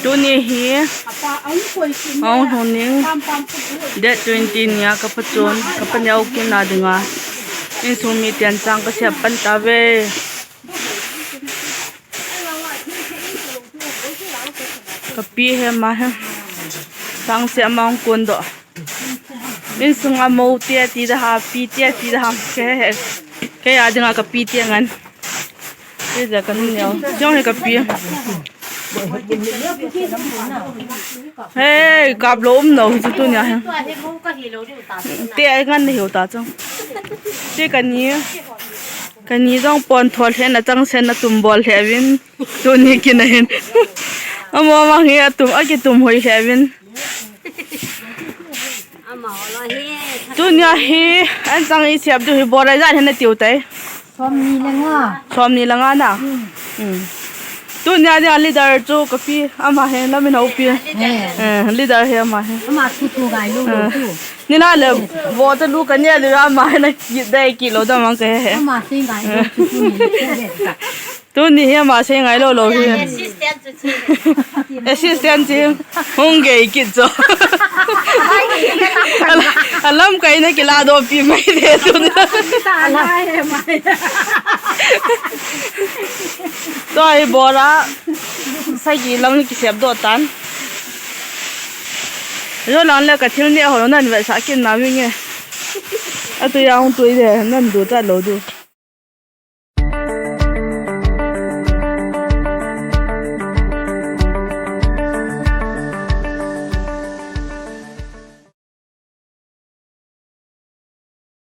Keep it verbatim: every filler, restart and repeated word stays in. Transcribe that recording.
Tuni hi ahung lhung ning, date twenty nia ka phachon, ka paneo kina dinga insung miten chang ka siam pan tave. Ka pi hi ama hi. Chang siam ahung kon doh. Insunga mo tia ti da ha, pi tia ti da ha. Ke he. Kei a dinga ka pi tia ngan. Ti da ka nu neo. Jong he ka pi. Hey, kap lo um no, chu tunia he. Te ai ngan na hiu ta chu. Te ka ni. Ka ni jong pon thol he na chang sen na tum bol he vin. Tuni kina hin. Amo mang hi atum, akitum hoi he vin. Tunia hi, an chang i siap du hi bora jan hin na tiu tai. Som ni le nga. Som ni le nga na. Hmm. Tunia dia leader chu ka pi ama he, lamin ho pi. He. Eh, leader he ama he. Ama chu chu gai lu lu chu. Ni na le, vo ta lu ka nia le ama he na ki dai ki lo da mang ka he. Ama sing gai lu chu chu ni le chu le ta. Tuni hi ama sei ngai lo lo hi. Assistant chu chi. Assistant chi. Hung gei kit cho. Alam kai na kila do pi mai de tuni. Toi bora. Sagi lang ki siap do tan. Lo lang le ka thil ni ho lo nan ve sa kin na mi nge. Atu ya hung tui de nan du ta lo du.